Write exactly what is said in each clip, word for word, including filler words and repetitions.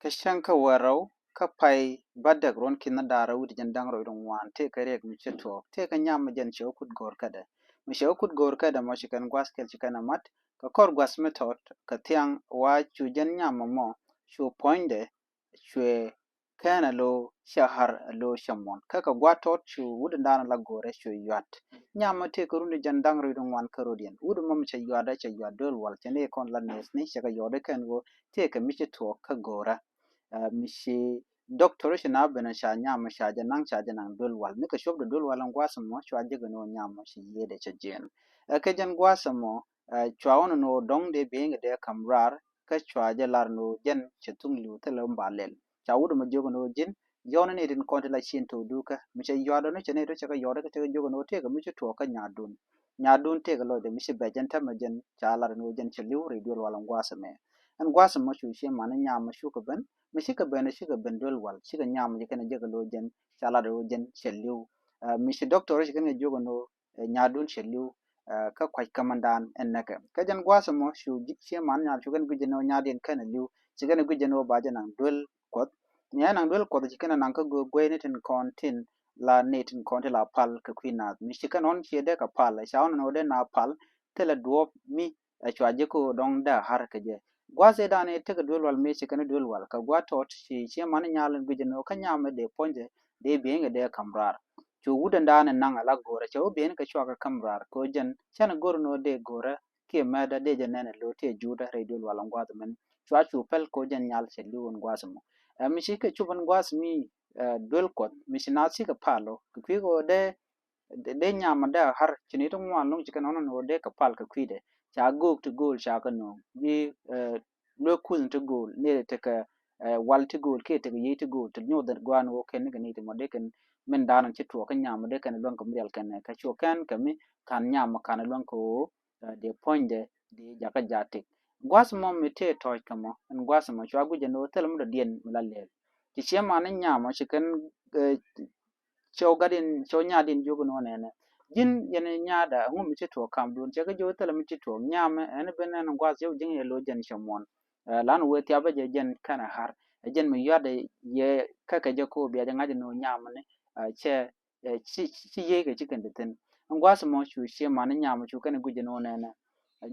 Kä cäŋ kä wäl rɛw kä pay bädäk ruɔ̱n ki̱n da̱ŋ rɛw wi̱cdɛ jiɛn da̱ŋ rɛw wi̱cdɛ ŋuan tëëkɛ riɛk mi ci tuɔɔk, tëëkɛ nyam mi jɛn cɛ wä kut go̱o̱r kädɛ. Mi cɛ wä kut go̱o̱r kädɛ mɔ ci kɛn gua̱th kɛl ci kɛn ɛ mat, kɛ kɔr gua̱th mi tɔt kɛ thiaŋ wa cu jɛn nyam mɔ cu puɔ̱nydɛ cuɛ kɛn a lo cɛ har a lo cɛ muɔ̱n. Kä kɛ gua̱th tɔt cu wut in da̱a̱n la go̱o̱rɛ cu yuat. Nyam mɔ tëëkɛ run di jɛn da̱ŋ rɛw wi̱cdɛ ŋuan kä rɔ̱diɛn. Wut mɔ mi cɛ yuat a cɛ yuat duel wal cɛ ni kɔn la nɛɛth ni cɛ kɛ yuat kɛn ɣöö tëëkɛ mi ci tuɔɔk kä go̱o̱rä. Ɛ, mi ci doctor ci na ben ca nyam mɔ ca jɛ naŋ ca jɛ naŋ duel wal. Ni kɛ cuɔp di duel wal in gua̱th mɔ cua jɛ kɛ ni wä nyam mɔ ci yiëëdɛ cɛ jiɛn. Ɛ, kɛ jɛn gua̱th mɔ, ɛ, cua wä ni wä dɔ̱ŋ dee biey kɛ dee kam raar, kä cua jɛ lar ni wä jɛn cɛ thuŋ li̱w thilɛ wä ba lɛl. Ca wut mɔ jiök ni wä ji̱n yɔn ni tin kɔn ti la cin to̱ dukä. Mi cɛ yuat ni cɛ ni to̱ cɛ kɛ yuat kɛ cɛ kɛ jiök ni wä tëëkɛ mi ci tuɔɔk kä nyadun. Nyadun tëëkɛ lɔcdɛ mi ci bɛ jɛn tämɛ jɛn ca lar ni wä jɛn cɛ li̱w ri duel wal in gua̱th mɛ. Ɛn gua̱th mɔ cu ci man ni nyam mɔ cukɛ ben. Mi cikɛ ben cikɛ ben duel wal cikɛ nyam mɔ ci kɛn jɛ kɛ lo jɛn ca lar ni wä jɛn cɛ li̱w. Ɛ, mi ci doctor ci kɛn kɛ jiök ni wä ɛ, nyadun cɛ li̱w, ɛ, kä kuac kä mandan ɛn nɛkɛ. Kä jɛn gua̱th mɔ cu ci man nyal cu kɛn gui̱c jɛ ni wä nyadiɛn kɛn ɛ li̱w, ci kɛn gui̱c jɛ ni wä ba jɛ naŋ duel kuɔth. Mi ɛ naŋ duel kuɔth ci kɛn ɛ naŋ kä guey ni tin kɔn tin la ni tin kɔn tin la pal kɛ kui̱ naath. Mi ci kɛn ɣɔn ciɛ dee kɛ pal, ca ɣɔn ni wä dee na pal thilɛ duɔ̱ɔ̱p mi ɛ cua ji̱ kä dɔ̱ŋ dee a har kɛ jɛ. Gua̱th ëëdan ëë tekɛ duel wal mëë ci kɛn duel wal kɛ gua̱th tɔt ci ci man nyal in gui̱c ni wä kä nyam mi dee puɔ̱nydɛ dee biey kɛ dee kam raar. Cu wut in da̱a̱n in naŋ a la go̱o̱rä cɛ wä biey kɛ cua kɛ kam raar kɛ wä jɛn cɛn go̱o̱r ni wä dee go̱o̱rä kiɛ mɛtdä dee jɛ nɛn a lo̱ tiɛ juudä rɛy duel wal in gua̱th mɛn. Cua cu pɛl kɛ wä jɛn nyal cɛ li̱w in gua̱th mɔ. Ɛ, mi ci kɛ cup in gua̱th mi, ɛ, duel kuɔth mi ci naath cikɛ pal wä kɛ kui̱ kɛ wä dee dee nyam dee a har ci ni ti ŋuan loŋ ci kɛ nɔnɔ ni wä dee kɛ pal kɛ kui̱dɛ. Ca go̱o̱k ti go̱o̱l ca kɛ no̱o̱ŋ bi, ɛ, luek kuth ti go̱o̱l ni ti kɛ, ɛ, wal ti go̱o̱l kiɛ ti kɛ yiey ti go̱o̱l ti nyoth guan wä kɛn ni kɛ ni ti mɔ dee kɛn min da̱a̱n ci tuɔɔk kä nyam dee kɛn luäŋ kɛ mi rial kɛn kɛ cuɔ kɛn kɛ mi kan nyam kan luäŋ kɛ wä, ɛ, dee puɔ̱nydɛ dee jakä jatik. Gua̱th mɔ mi tëë tɔ̱ɔ̱c kɛ mɔ ɛn gua̱th mɔ cua guic ɛn wä thil mi dɔ̱diɛn mi la lɛl. Ci ciɛ man ni nyam mɔ ci kɛn, ɛ, cɛ wä gatdiɛn cɛ wä nyadiɛn jiök ni wä nɛnɛ. Ji̱n yɛn nyada ɛŋu mi ci tuɔɔk kamdun cɛ kɛ jiök thilɛ mi ci tuɔɔk nyamɛ ɛn ben ɛn gua̱th cɛ wä ji̱n yɛ lo̱c jɛn cɛ muɔ̱n. Ɛ, lan wee thiapä jɛ jɛn kɛn ɛ har ɛ jɛn mi yuatdɛ yɛ kä kɛ jɛ ko̱o̱p bia jɛ ŋa̱c ni wä nyamɛ ni, ɛ, cɛ, ɛ, ci, ci, ci yiey kɛ ci kɛn ti thi̱n. Ɛn gua̱th mɔ cu ciɛ man ni nyamɛ cu kɛn ɛ guic jɛ ni wä nɛnɛ.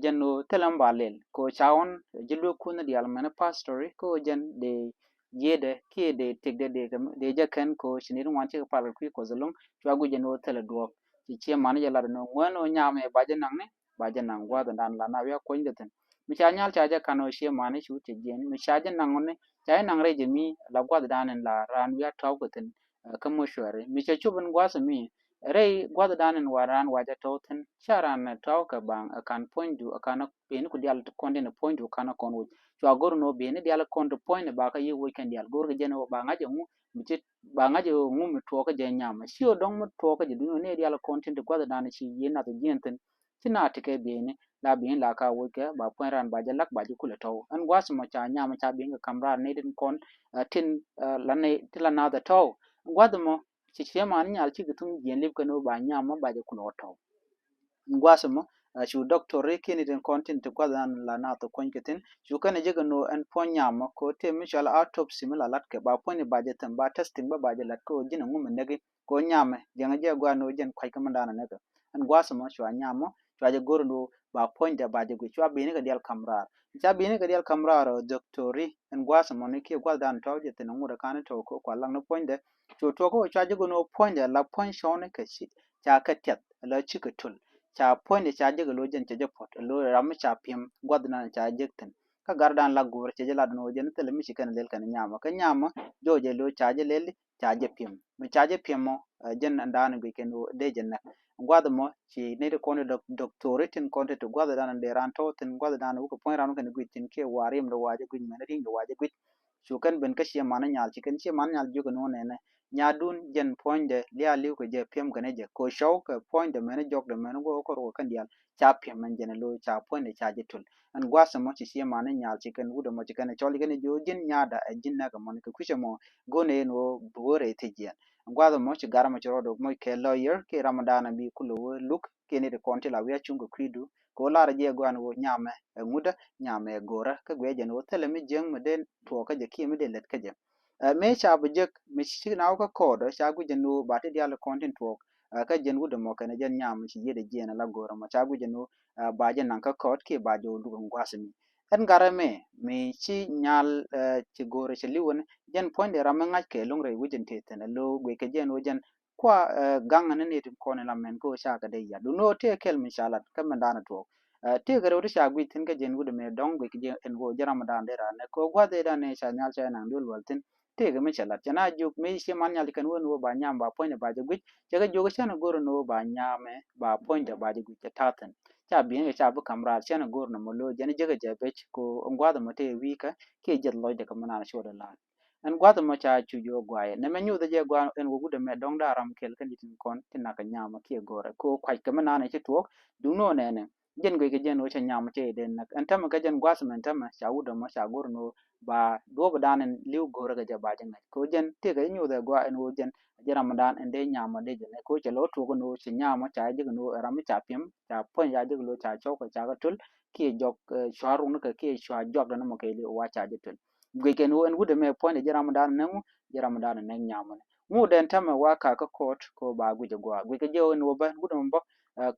Jɛn ɣöö thilɛ mi ba lɛl kɛ ɣöö ca ɣɔn ji̱ luek kunh diaal mɛn pastori kɛ ɣöö jɛn dee yiëëdɛ kiɛ dee tëkdɛ dee kɛ dee jɛ kɛn kɛ ɣöö ci nit ŋuan cikɛ pal kɛ kui̱ kuɔth ɛlɔ̱ŋ. Cua guic jɛn ɣöö thilɛ duɔ̱ɔ̱p. Ci ciɛ man jɛ lat ɛn ɣöö ŋuɛn ɣöö nyam ɛ ba jɛ naŋ ni ba jɛ naŋ gua̱th ɛn dan la na wiak kuɔ̱ny kɛ thi̱n. Mi ca nyal ca jɛ ka̱n ɣöö ciɛ man cu cɛ jiɛn mi ca jɛ naŋ ɣöö ni ca jɛ naŋ rɛy jɛ mi la gua̱th dan ɛn la raan wiak tɔ̱w kɛ thi̱n, ɛ, kä mortuary mi cɛ cop ɛn gua̱th mi rɛy gua̱thdan in wa raan wacɛ tɔ̱w thi̱n ca raan ɛ tɔ̱w kɛ baŋ ɛ ka̱n puɔ̱nydu ɛ ka̱n peni ku dial kɔn tin ɛ puɔ̱nydu ka̱n ɛ kɔn woc. Cua go̱r ni wä beni dial kɔn ti puɔ̱ny ni ba kä yi woc kɛn dial go̱r kɛ jɛn wä ba ŋa̱c ɛ ŋu mi ti ba ŋa̱c ɛ ŋu mi tuɔɔk kä jɛ nyam ɛ ci wä dɔ̱ŋ mi tuɔɔk kä jɛ duŋ ni dial kɔn tin ti gua̱thdan ci yi nath jiɛn thi̱n. Ci na ti kɛ beni la beni la ka woc kɛ ba puɔ̱ny raan ba jɛ lak ba jɛ kulɛ tɔ̱w ɛn gua̱th mɔ ca nyam ɛ ca beni kɛ kam raan ni tin kɔn, ɛ, tin, ɛ, la ni ti la nath ɛ tɔ̱w. Gua̱th mɔ ci ciɛ man nyal cikɛ thuŋ jiɛn lip kɛn wä ba nyam mɔ ba jɛ kulɛ wä tɔ̱w. Gua̱th mɔ, ɛ, cu dɔktori kiɛn itin kɔn tin ti gua̱th an la na thok kuɔ̱ny kɛ thin cu kɛn jɛ kɛ no̱o̱ ɛn puɔ̱ny nyam mɔ kɛ wä tëë mi cɔal autopsy mi la lat kɛ ba puɔ̱ny ni ba jɛ thɛm ba testing bä ba jɛ lat kɛ wä ji̱n ɛŋu mi nɛki kɛ wä nyam mɛ jiɛŋ jɛ gua̱n ni wä jiɛn kua̱c kä mi da̱a̱n nɛkɛ. Ɛn gua̱th mɔ cua nyam mɔ cua jɛ go̱r ni wä ba puɔ̱ny dɛ ba jɛ guic cua bini kɛ dial kam raar ca bini kɛ dial kam raar ɔ dɔktori ɛn gua̱th mɔ ni kiɛ gua̱th da̱a̱n tɔ̱w jɛ thin ɛŋu rɛ ka̱n ni tɔ̱w kɛ wä kua lak ni puɔ̱ny dɛ. Cu tuɔk kä wä cua jɛ go̱r ni wä puɔ̱ny dɛ la puɔ̱ny cɔw ni kɛ ci ca kɛ tiɛth la cikɛ tul. Ca puɔ̱nydɛ ca jek a lo̱c jɛn cɛ jɛ puɔ̱t a lo̱c ram mi ca pi̱em gua̱thdan ca jek thi̱n. Kä gardan la go̱o̱r cɛ jɛ lat ni wä jɛn thilɛ mi ci kɛn lel kɛn nyamɔ kä nyamɔ jɔɔc a lo̱c ca jɛ lel ca jɛ pi̱em mi ca jɛ pi̱em mɔ. Ɛ, jɛn ɛn da̱a̱n guic kɛn dee jɛ nɛk gua̱th mɔ ci nɛy ti kɔn ti dɔk dɔk thori tin kɔn ti ti gua̱thdan dee ran tɔ̱ thi̱n gua̱thdan wä kɛ puɔ̱ny ran wä kɛn guic thi̱n kiɛ wa riɛm di wa jɛ guic mɛn ri̱ŋ di wa jɛ guic. Cu kɛn ben kä ciɛ man nyal ci kɛn ciɛ man nyal jiök ni wä nɛnɛ nyadun jɛn puɔ̱nydɛ liaal li̱w kɛ jɛ piɛm kɛn jɛ ko cɔw kɛ puɔ̱nydɛ mɛn jɔkdɛ mɛn guɔ kɔr wä kɛn diaal ca piɛm mɛn jɛn lo̱ ca puɔ̱nydɛ ca jɛ tul. Ɛn gua̱th mɔ ci ciɛ man nyal ci kɛn wut mɔ ci kɛn cɔl ci kɛn jiök ji̱n nyada ɛ ji̱n nɛk mɔn kɛ kui̱cɛ mɔ go̱n ɛ ni wä bi wä rɛy thiec jiɛn. Ɛn gua̱th mɔ ci gar mɔ ci rɔɔd mɔ kɛ lawyer kiɛ ram dan bi kulɛ wä luk kiɛ ni ti kɔn ti la wi̱i̱ a cuŋ kɛ kui̱du. Kɛ ɣöö lar jɛ gua̱a̱n ɣöö nyamɛ ɛ ŋutdä, nyamɛ ɛ go̱rä. Kä guiɛ jɛn ɣöö thilɛ mi jiäŋ mi dee tuɔɔk kä jɛ kiɛ mi dee lät kä jɛ. Ɛ mëë ca bi jek mi ci na wä kä kɔɔdä ca gui̱c jɛn ɣöö ba ti diaal kɔn tin tuɔɔk kä jɛn wut ɛmɔ kɛnɛ jɛn nyam ci yiet ɛ jiɛn ala go̱rä mɔ ca gui̱c jɛn ɣöö ba jɛ naŋ kä kɔɔt kiɛ ba jɛ wä luk in gua̱a̱th mi. Ɛn garɛ mɛ mi ci nyal ci go̱rä ci liwä ni jɛn puɔ̱nydɛ ram mi ŋa̱c kɛ lo̱ŋ rɛy wi̱c in tëë thi̱n ɛ lo̱ guic kɛ jɛn ɣöö jɛn kua gaŋ ni ni tin kɔn in la mɛn kä ɣöö ca kɛ dee yat. Duŋni ɣöö tëë kɛl mi ca lat kä mɛn da̱a̱n tuɔɔk. Tëëkɛ rɛw ti ca guic thi̱n kä jɛn wut ɛmɛ dɔ̱ŋ guic kɛ jɛn ɛn ɣöö jɛ ram mi da̱a̱n dee raan nɛ kɛ ɣöö gua̱th ëë da̱a̱n ëë ca nhial ca jɛ naŋ duel wäl thi̱n. Tëëkɛ mi cɛ lat cɛ na juk mi ci man nhial kɛn wen ɣöö ba nyam ba puɔ̱nydɛ ba jɛ guic cɛ kɛ juk cɛn ɛ go̱r ɛn ɣöö ba nyamɛ ba puɔ̱nydɛ ba jɛ guic cɛ ta̱a̱ thi̱n. Ca bi̱i̱n kɛ ca bi ka̱m raar cɛn ɛ go̱r nɔmɔ lo̱o̱ jɛn jekɛ jɛ bec kɛ ɣöö ɛn gua̱th ɛmɔ tëë wi̱i̱kä kiɛ jiɛth lɔcdɛ kɛ mi naan cuɔt ɛ la̱a̱t. Ɛn gua̱th ɛmɔ ca cu jɛ ɣöö guayɛ nɛmɛ nyuuthɛ jɛ gua̱a̱n ɛn ɣöö wut ɛmɛ dɔ̱ŋ da̱a̱ ram kɛl kä ni tin kɔn ti nak kɛ nyamɛ kiɛ go̱rɛ kɛ ɣöö kuackɛ mi naan ɛ ci tuɔɔk. Duŋni ɣöö nɛnɛ jɛn guic kɛ jɛn ɣöö cɛ nyam cɛ i̱ dee näk ɛn tämɛ kä jɛn gua̱th mɛn tämɛ ca wut ɛmɔ ca go̱r ni ɣöö ba duɔ̱ɔ̱p dan in li̱w go̱rä kɛ jɛ ba jɛ ŋa̱c kɛ ɣöö jɛn tëëkɛ jɛ nyuuth ɛ gɔaa ɛn ɣöö jɛn a jɛ ram dan in dee nyam ɔ dee jɛ nɛ kɛ ɣöö cɛ lɛ wä tuɔɔk ɛn ɣöö cɛ nyam ɔ ca jɛ jek ɛn ɣöö ɛ ram mi ca piɛm ca puɔ̱ny ca jek lo̱ ca cɔw kɛ ca kɛ töl kiɛ jɔk cua̱r run kɛ kiɛ cua̱r jɔak dan mɔ kɛ li wa ca jɛ töl. Guic kɛ ɛn ɣöö ɛn wut ɛmɛ puɔ̱nydɛ jɛ ram dan in nɛ ŋu jɛ ram dan in nɛ nyam ɔ nɛ ŋu dɛn tämɛ wa ka kä kɔɔt kɛ ɣöö ba guic ɛ gɔaa guic kɛ jɛ ɣöö ɛn ɣöö bä wut ɛmɛ bä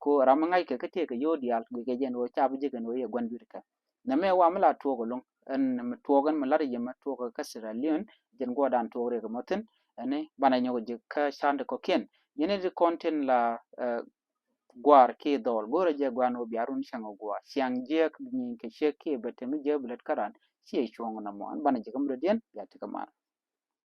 kɛ ɣöö ram mi ŋa̱c kɛ kä tëëkɛ yio̱w diaal guic kɛ jɛ ɛn ɣöö ca bi jek ɛn ɣöö yɛ gua̱n dui̱r kɛ. Nɛmɛ wa mi la tuɔɔk ɛlɔ̱ŋ ɛn mi tuɔɔk ɛn mi lat yɛ mi tuɔɔk kä Sierra Leone jɛn guɔdan tuɔɔk riɛk ɛmɔ thi̱n. Ɛn banɛ nyɔk ji̱ kä ca̱n ti kɔ̱kiɛn yɛn ti kɔn tin la gua̱a̱r kiɛ dhɔl go̱rɛ jɛ gua̱a̱n wä bia run cäŋ wä gua̱a̱r ciaŋ jiäk nyin kɛ ciek kiɛ bɛ temi jiäk bi lät kä ran ciɛ cuɔ̱ŋ nɔmɔ ɛn banɛ ji̱ kä mi dɔ̱diɛn bia ti kä mar.